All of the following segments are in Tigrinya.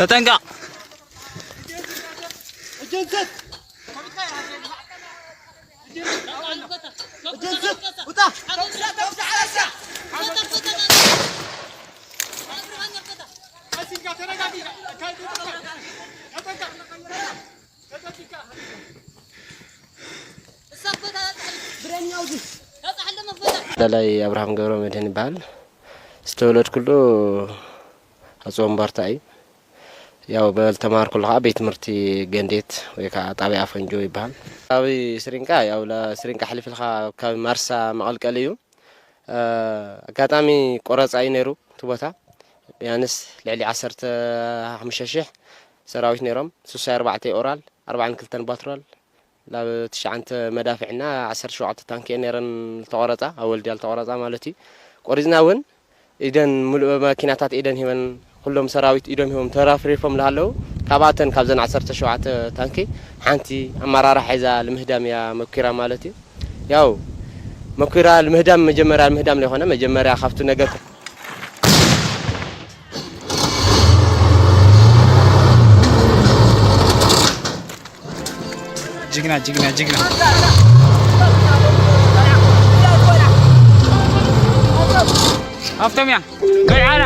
ተጠንቀቕ። ደላይ ኣብርሃም ገብረ መድህን ይበሃል። ዝተወለድኩሉ ኣፅዋን ባርታ እዩ። ያው በልተማርኩሉ ከዓ ቤት ትምህርቲ ገንዴት ወይ ከዓ ጣብያ ፈንጆ ይበሃል። ኣብ ስሪንቃ ያው ለስሪንቃ ሕልፍ ኢልካ ካብ ማርሳ መቐልቀሊ እዩ። ኣጋጣሚ ቆረፃ እዩ ነይሩ እቲ ቦታ። ቢያንስ ልዕሊ ዓሰርተ ሓሙሽተ ሺሕ ሰራዊት ነይሮም። ስሳይ ኣርባዕተ ኦራል፣ ኣርባዓን ክልተን ባትሮል፣ ናብ ትሽዓንተ መዳፍዕና ዓሰርተ ሸውዓተ ታንኪ እየን ነይረን ዝተቆረፃ፣ ኣብ ወልድያ ዝተቆረፃ ማለት እዩ። ቆሪፅና እውን ኢደን፣ ሙሉእ መኪናታት ኢደን ሂበን፣ ኩሎም ሰራዊት ኢዶም ሂቦም ተራፍሪፎም ለሃለዉ። ካብኣተን ካብዘን ዓሰርተ ሸውዓተ ታንኪ ሓንቲ ኣመራርሓ ሒዛ ልምህዳም እያ መኪራ ማለት እዩ። ያው መኪራ ልምህዳም መጀመርያ ልምህዳም ለይኮነ መጀመርያ ካብቲ ነገር ጅግና ጅግና ጅግና። ሃብቶም እያ። በልዓና።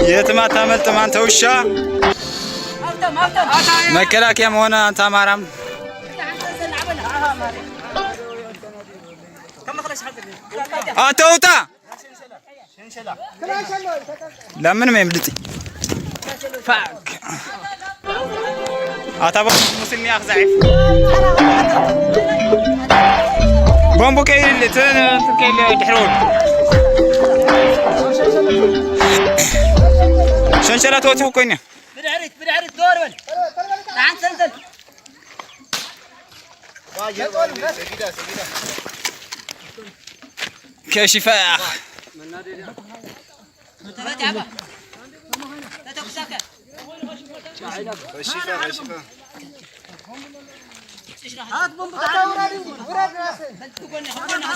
የትም አታመልጥም አንተ ውሻ። መከላከያ መሆን አንተ አማራም። አትውጣ። ለምን ምን ብልጥ ፋክ አታባ ሙስኒ አኽዛዒፍ ቦምቡ ከይል ትን ከይል ድሕሮ ሸንሸላት ወትኹ ኮይነ ብድሕሪት ብድሕሪት ዞር በል። ንሓንቲ ሰንሰል ከሽፈ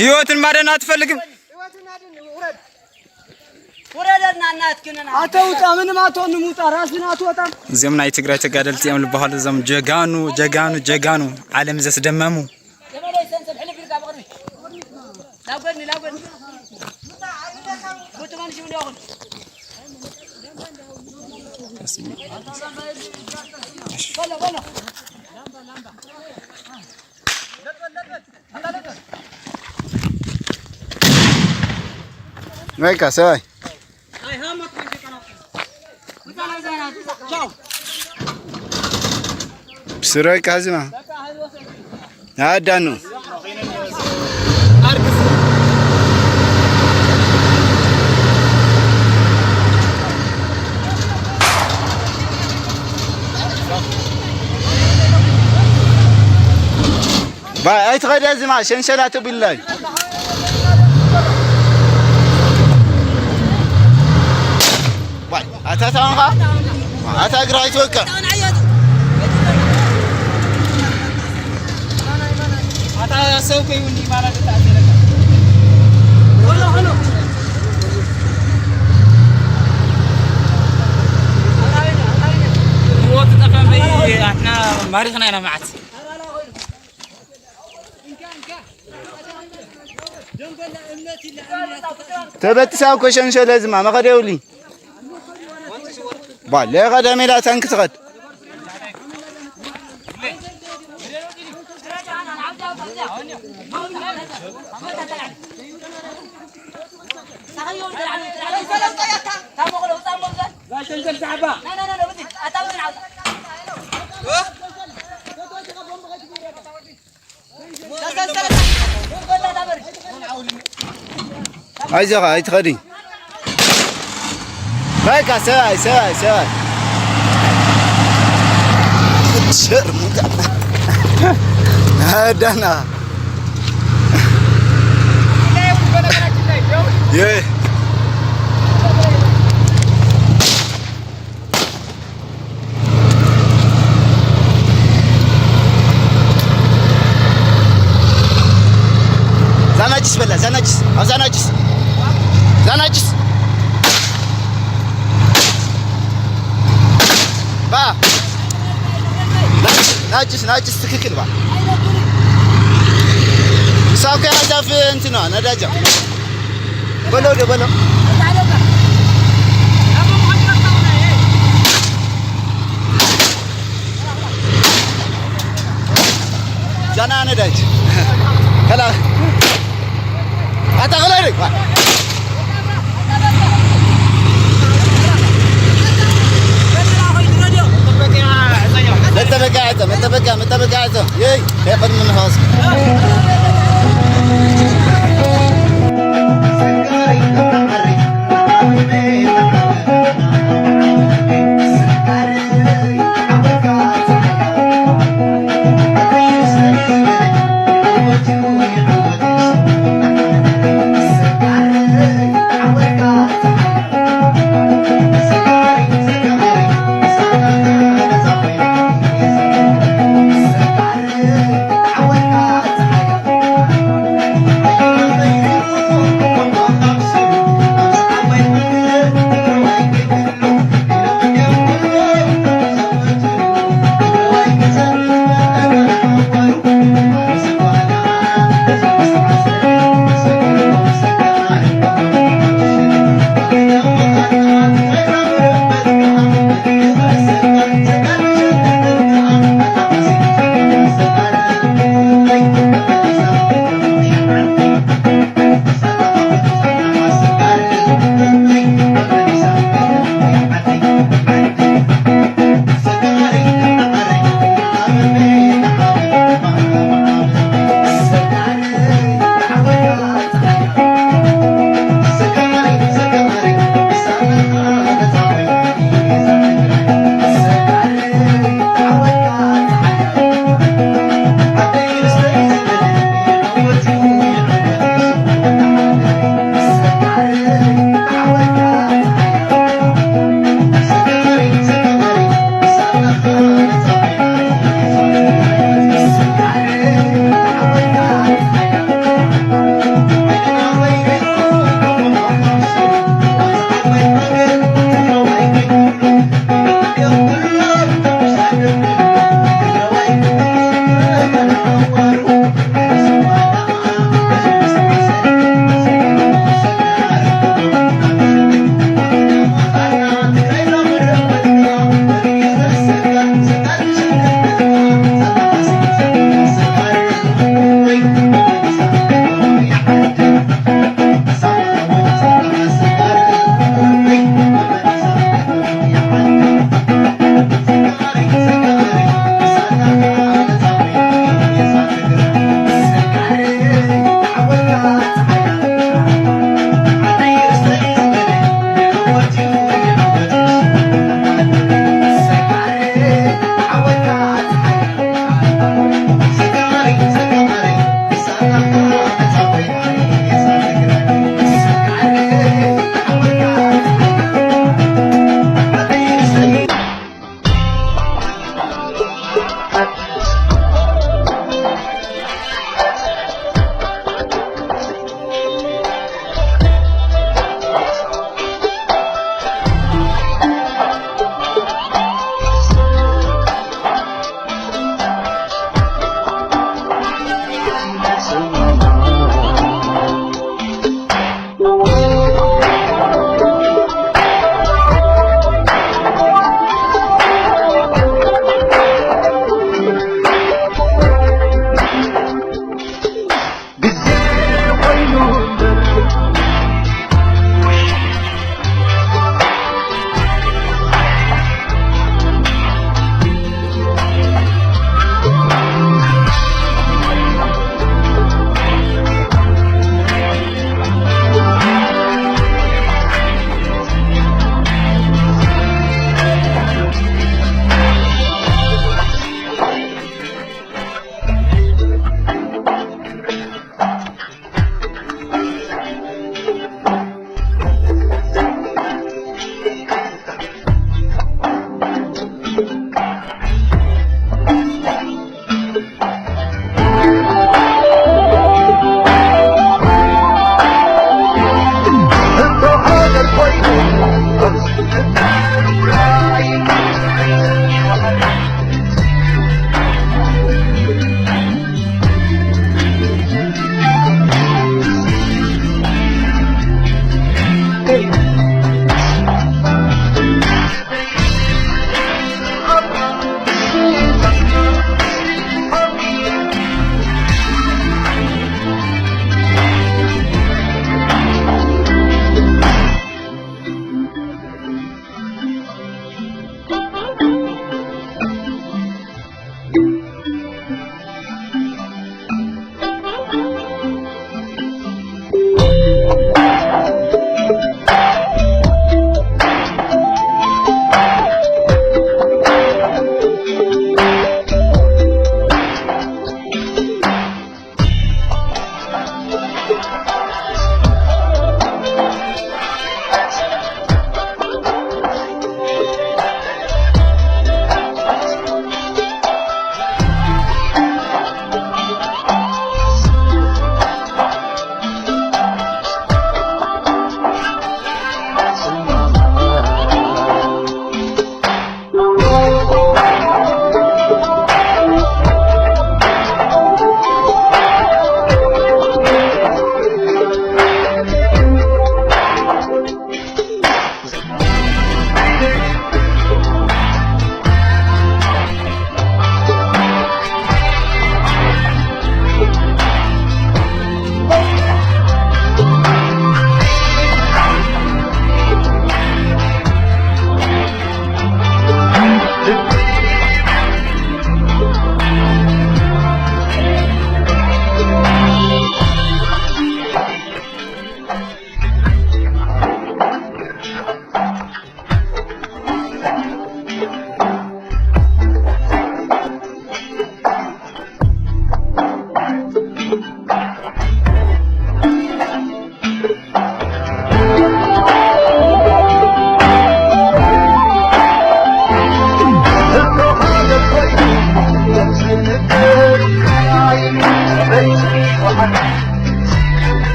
ህይወትን ማደን አትፈልግም። ውረደና እናትክንን አተ ውጣ፣ ምንም አትሆንም። ውጣ፣ ራስን አትወጣም። እዚኦም ናይ ትግራይ ተጋደልቲ እዮም ዝበሃሉ፣ እዞም ጀጋኑ ጀጋኑ ጀጋኑ ዓለም ዘስደመሙ። በቃ ሰባይ ብስራይ ቃዝማ ኣዳኑ ባይ ኣይትኸደ ዝማ ሸንሸላ ትብላይ ባይ ኣታ ታንኻ ኣታ እግራ ኣይትወቅዕ ኣታ ሰብ ከይውኒ ማለት ተኣዘለካ ሞት ጠፋ እምበይ ኣትና ማሪኽና ኢና መዓት ተበጥሳ እኮ ሸንሸለ ዝማ መኸደ ይውሊ ባለ ኸደ ሜዳ ታንክ ትኸድ ኣይዞኻ ኣይትኸዲ በቃ ሰባይ ሰባይ ሰባይ ሸርሙጣ ኣዳና ዛናጅስ በላ ዛናጅስ ኣብ ዛናጅስ ዛናጭስ ባ ናጭስ ናጭስ ትክክል ባ ሳካ ዛፍ እንትና ነዳጃ በለው ደ በለው ዛና ነዳጅ ከላ ኣታ ከላ ደ መጠበቂያ ዕፀ መጠበቂያ መጠበቂያ ዕፀ ይይ ከይቐድሚ ንፋስ